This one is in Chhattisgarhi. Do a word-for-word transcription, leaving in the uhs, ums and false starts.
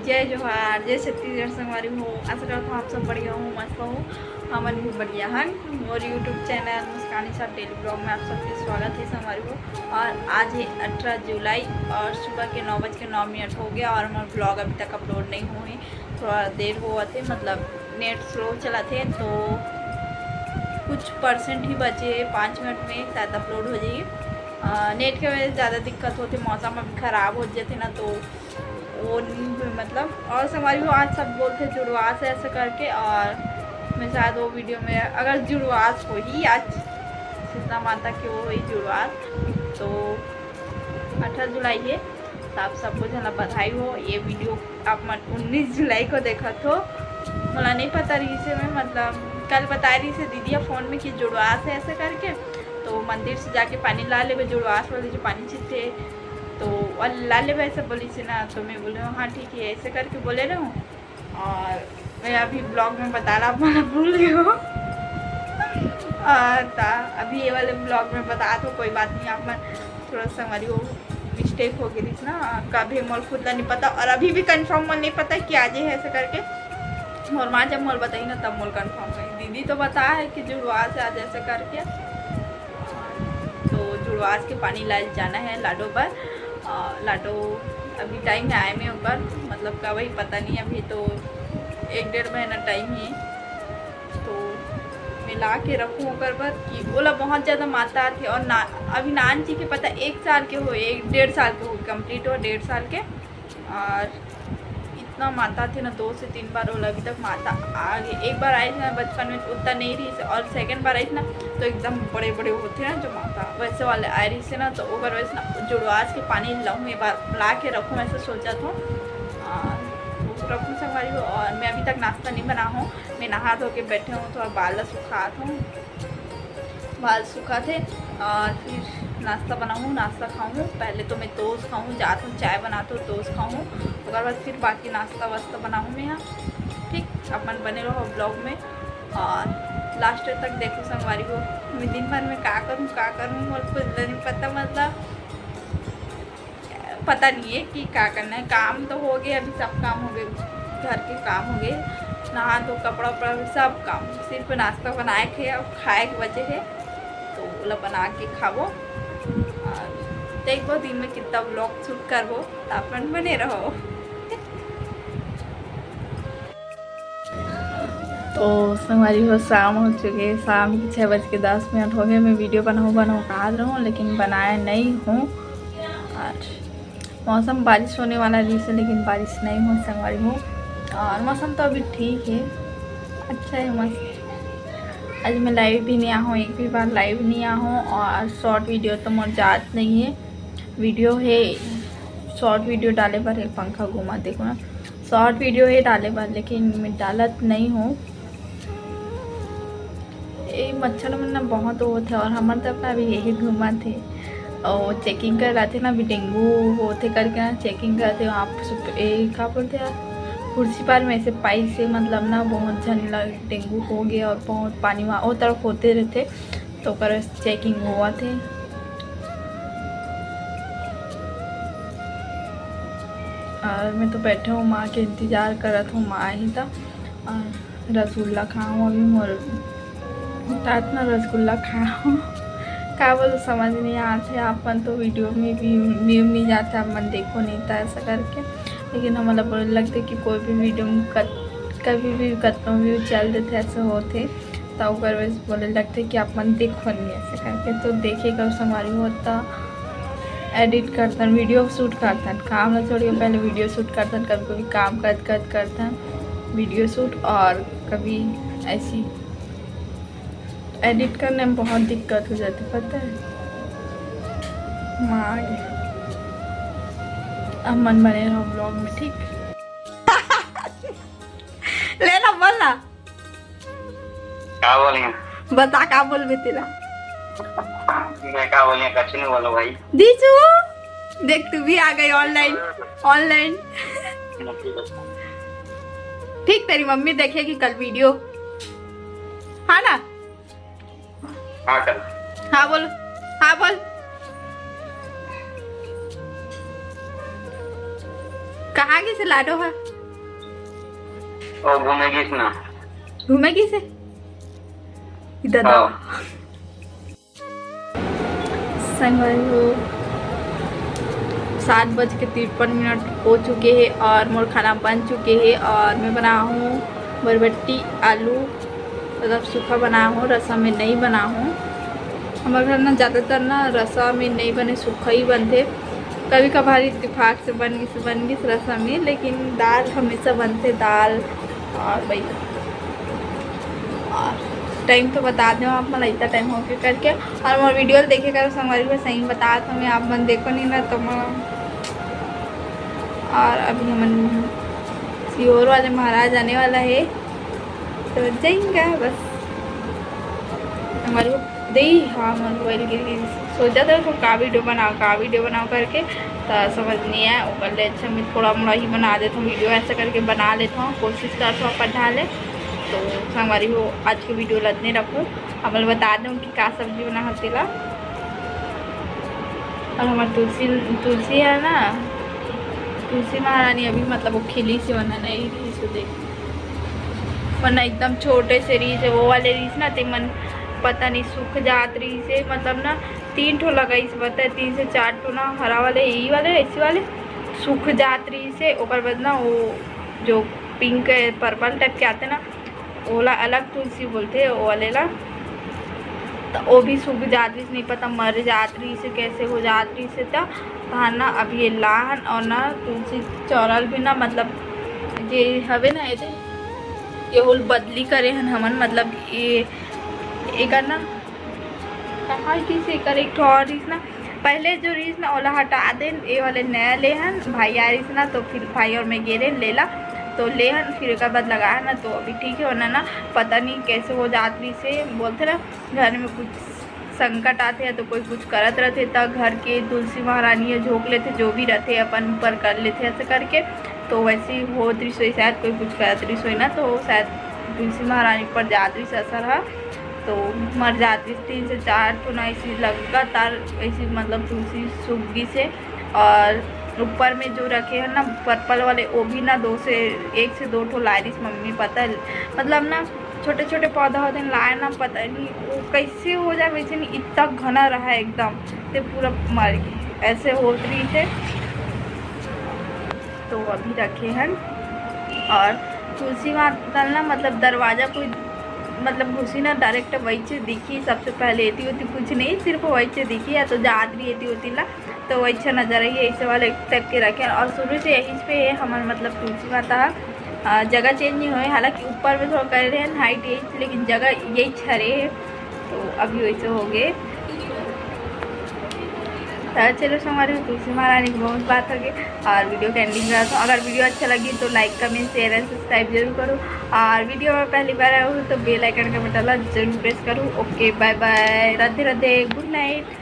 जय जोहार, जय छत्तीसगढ़ संगवारी हो। आशा करत हूँ आप सब बढ़िया हो, मस्त हो। हमन भी बढ़िया हन। मोर YouTube चैनल मुस्कानी साथ डेली ब्लॉग में आप सबके स्वागत है संगवारी हो। और आज है अठारह जुलाई और सुबह के नौ बज के नौ मिनट हो गया और हमारा ब्लॉग अभी तक अपलोड नहीं हुए, थोड़ा देर होवत है, मतलब नेट स्लो चलत है, तो कुछ परसेंट ही बचे है, पाँच मिनट में शायद अपलोड हो जाइए। नेट के वजह से ज़्यादा दिक्कत होते, मौसम अभी ख़राब हो जाते ना, तो वो नहीं हुए, मतलब। और संगवारी हो, आज सब बोलते जुड़वास है ऐसा करके, और मैं शायद वो वीडियो में, अगर जुड़वास हो ही आज, शीतला माता के वो हुई जुड़वास, तो अठारह जुलाई है, तो आप सबको जना बधाई हो। ये वीडियो आप मन उन्नीस जुलाई को देखत हो, मोला नहीं पता रहिस हे, मैं मतलब कल बताए रहिस हे दीदी ह फोन में कि जुड़वास है ऐसा करके, तो मंदिर से जाके पानी ला लेबे, जुड़वास वाले जो पानी छिटथे, तो वो ला लेबे ऐसा बोलिस हे ना, तो मैं बोले हूँ हाँ ठीक है ऐसे करके बोले रहूँ। और मैं अभी ब्लॉग में बताना आप मन भूल गए हो। और ता अभी ये वाले ब्लॉग में बता दो, कोई बात नहीं, आप मन थोड़ा सा हमारी वो मिस्टेक हो गई थी ना, कभी मोल खुद ला नहीं पता और अभी भी कंफर्म मोल नहीं पता कि आज ही है ऐसे करके। मोर माँ जब मोल बताई ना तब मोल कंफर्म हुई। दीदी तो बता है कि जुड़वास है आज ऐसे करके, तो जुड़वास के पानी लाए जाना है लाडो पर। अ, लाडो अभी टाइम है आए में ओकर, मतलब का वही पता नहीं, अभी तो एक डेढ़ महीना टाइम ही, तो मैं ला के रखूँ ओकर बर कि ओला बहुत ज़्यादा माता आथे। और ना, अभी नान जी के पता एक साल के हो, एक डेढ़ साल के हो, कंप्लीट हो डेढ़ साल के, और इतना माता थे ना, दो से तीन बार ओला अभी तक माता आ गई। एक बार आई थी ना बचपन में, उतना नहीं रही से, और सेकंड बार आई थी ना तो एकदम बड़े बड़े होते हैं ना जो माता, वैसे वाले आए रही से ना, तो ओकर वजह से ना जुड़वास के पानी लाऊँ, एक बार ला के रखूँ ऐसे सोचा था। और रखूँ संगवारी हो, और मैं अभी तक नाश्ता नहीं बना हूँ, मैं नहा धो के बैठे हूँ, थोड़ा बाल ला सुखात हूँ, बाल सुखात हे और फिर नाश्ता बनाहूँ, नाश्ता खाहूँ। पहले तो मैं toast खाहूँ, जात हूँ चाय बनात हूँ, toast खाहूँ, ओकर बाद फिर बाकी नाश्ता वास्ता बनाहूँ मैं यहाँ। ठीक, अपन बने रहो ब्लॉग में। और लास्ट तक देखो संगवारी हो, मैं दिन भर में का करूँ का करूँ, मोर खुद नहीं पता, मतलब पता नहीं है कि का करना है। काम तो हो गए, अभी सब काम हो गए, घर के काम हो गए, नहा धो, कपड़ा उपड़ा, सब काम, सिर्फ नाश्ता बनाए के और खाए के बचे है, तो ओला बना के खाबो। और देखबो दिन में कितना ब्लॉग शूट करबो, तो अपन बने रहो। तो संगवारी हो, शाम हो चुके, शाम के छः बज के दस मिनट हो गए। मैं वीडियो बनाऊँ बनाऊँ कहा रहूँ, लेकिन बनाए नहीं हूँ। और मौसम बारिश होने वाला रही से, लेकिन बारिश नहीं हुई संगवारी हो। और मौसम तो अभी ठीक है, अच्छा है, मस्त। आज मैं लाइव भी नहीं आ हूँ, एक भी बार लाइव नहीं आ हूँ। और शॉर्ट वीडियो तो मोर जात नहीं है, वीडियो है, शॉर्ट वीडियो डाले पर है। पंखा घुमा देखो ना, शॉर्ट वीडियो है डाले पर, लेकिन मैं डालत नहीं हूँ। ये मच्छर मन ना बहुत होत है और हमर तरफ ना अभी यही घूमत है। और चेकिंग कर रहा थे ना, अभी डेंगू होते करके ना चेकिंग करते वहाँ पे सुप-, ए, का बोलते यार, खुर्सीपार में से पाई से, मतलब ना बहुत झन ला डेंगू हो गया और बहुत पानी वहाँ वो तरफ होते रहते, तो ओकर चेकिंग हुआ थे। और मैं तो बैठे हूँ, माँ के इंतजार करत हूँ, माँ ही था। और रसगुल्ला खाऊँ अभी मोर तात ना रसगुल्ला खाऊँ। का बोलो, समझ नहीं आते, अपन तो वीडियो में भी view नहीं जाते, अपन देखो नहीं था ऐसा करके। लेकिन हमला बोले लगते कि कोई भी वीडियो में कत-, कभी भी कतनो view चल देते, ऐसे होते, तो ओकर वजह से बोले लगते कि आप मन देखो नहीं ऐसे करके। तो देखे कर संगवारी हो, तो एडिट करतन, वीडियो शूट करतन, काम ना छोड़ियो, पहले वीडियो शूट करतन, कभी कभी काम करत करत करतन वीडियो शूट, और कभी ऐसी एडिट करने में बहुत दिक्कत हो जाती, पता है। माँ आ गई। अब मन बने रहो ब्लॉग में, ठीक। लेना बोल ना। का बोलिए? बता, का बोलबे तेला? मैं का बोलिए, कुछ नहीं बोलो भाई। दीजू, देख तू भी आ गई ऑनलाइन, ऑनलाइन। ठीक, तेरी मम्मी देखेगी कल वीडियो, हाँ ना? हाँ कल। हाँ बोल, हाँ बोल। कहाँ गिसे लाडो हा? वो घूमे गिस ना। घूमे गिस हे? इधर हाँ। आओ। संगवारी हो, सात बज के तिरपन मिनट हो चुके हे और मोर खाना बन चुके हे और मैं बनाए हूँ बरबट्टी आलू, मतलब सूखा बनाए हूँ, रसा में नहीं बनाए हूँ। हमर घर ना ज़्यादातर ना रसा में नहीं बने, सूखा ही बनथे। कभी कभार इत्तेफाक से बन गिस, बन गिस रसा में, लेकिन दाल हमेशा बनथे, दाल और वही। और टाइम तो बता देव आप मन, इतना टाइम होगे करके। और मोर वीडियो ल देखे करो संगवारी हो, सही बतात हँव मैं, आप मन देखो नहीं ना तो मैं। और अभी हमन सीहोर वाले महाराज आने वाला हे, तो जाएंगे बस। हमारे दे, हाँ, मोर मोबाइल गिर गिस। सोचा था तो का वीडियो बनाओ, का वीडियो बनाओ करके, तो समझ नहीं आया। ओकर ले अच्छा मैं थोड़ा मोड़ा ही बना देता हूँ वीडियो, ऐसा करके बना लेता हूँ, कोशिश करता हूँ अपन ढाले। तो संगवारी हो, आज के वीडियो ल अतने रखूँ। अब मैं बता दूँ कि का सब्जी बना हूँ तेला। और हमार तुलसी, तुलसी है ना, तुलसी महारानी अभी मतलब वो खिली से वरना नहीं रहिस, देख, वरना एकदम छोटे से रहिस हे, वो वाले रहिस ना, ते मन पता नहीं सूख जात रहिस हे, मतलब ना तीन ठो लगाइस, बता, तीन से चार ठो ना, हरा वाले, यही वाले, ऐसे वाले सूख जात रहिस हे। ओकर बाद ना वो जो पिंक पर्पल टाइप के आते ना, ओला अलग तुलसी बोलथे, वो वाले ला। त वो भी सूख जात रहिस, नहीं पता मर जात रहिस हे, कैसे हो जात रहिस हे। त तहार ना अभी ये लाहन और ना तुलसी चौरल भी ना, मतलब जे हवे ना, एदे ये होल बदली करे हन हमन, मतलब ये एकर ना कहाँ किसे एकर एक ठो और रहिस ना, पहले जो रहिस ना ओला हटा देन, ये वाले नया ले हन, भाई आ रहिस ना, तो फिर भाई और मैं गे रहेन लेला, तो ले हन, फिर एक बार लगा है ना, तो अभी ठीक है, वरना ना पता नहीं कैसे हो जात रहिस हे। बोलथे ना घर में कुछ संकट आथे या तो कोई कुछ करत रहथे, त घर के तुलसी महारानी ह झोंक लेथे, जो भी रहथे अपन ऊपर कर लेथे ऐसे करके। तो वैसे ही होत रहिस होही, शायद कोई कुछ करत रहिस होही ना, तो शायद तुलसी महारानी पर जात रहिस असर ह, तो मर जात रहिस। तीन से चार ठो ना ऐसी लगातार ऐसी, मतलब तुलसी सूख गिस हे। और ऊपर में जो रखे हैं ना पर्पल वाले, वो भी ना दो से, एक से दो ठो लाए रहिस मम्मी, पता है, मतलब ना छोटे छोटे पौधा होते हैं, लाए ना, पता नहीं वो कैसे हो जाए, वैसे नहीं, इतना घना रहा एकदम, ते पूरा मर गए, ऐसे होत रहिस हे। तो अभी रखे हैं। और तुलसी माता ना, मतलब दरवाजा कोई, मतलब घुसी ना, डायरेक्ट वैसे दिखी, सबसे पहले एती ओती कुछ नहीं, सिर्फ वैसे दिखी, या तो जात रही एती ओती ला, तो वैसे नजर आई, ऐसे वाले टाइप के रखे। और शुरू से यही पे है हमारे, मतलब तुलसी माता ह। अ, जगह चेंज नहीं होए, हालांकि ऊपर में थोड़ा कर रहे हैं हाइट यही, लेकिन जगह यही हरे है, तो अभी वैसे हो गए। तो चलो संगवारी हो, तुलसी महारानी की बहुत बात हो गई और वीडियो का एंडिंग रहा। तो अगर वीडियो अच्छा लगी तो लाइक, कमेंट, शेयर एंड सब्सक्राइब जरूर करो, और वीडियो में पहली बार आए हो तो बेल आइकन का बटन ला जरूर प्रेस करो। ओके, बाय बाय, राधे राधे, गुड नाइट।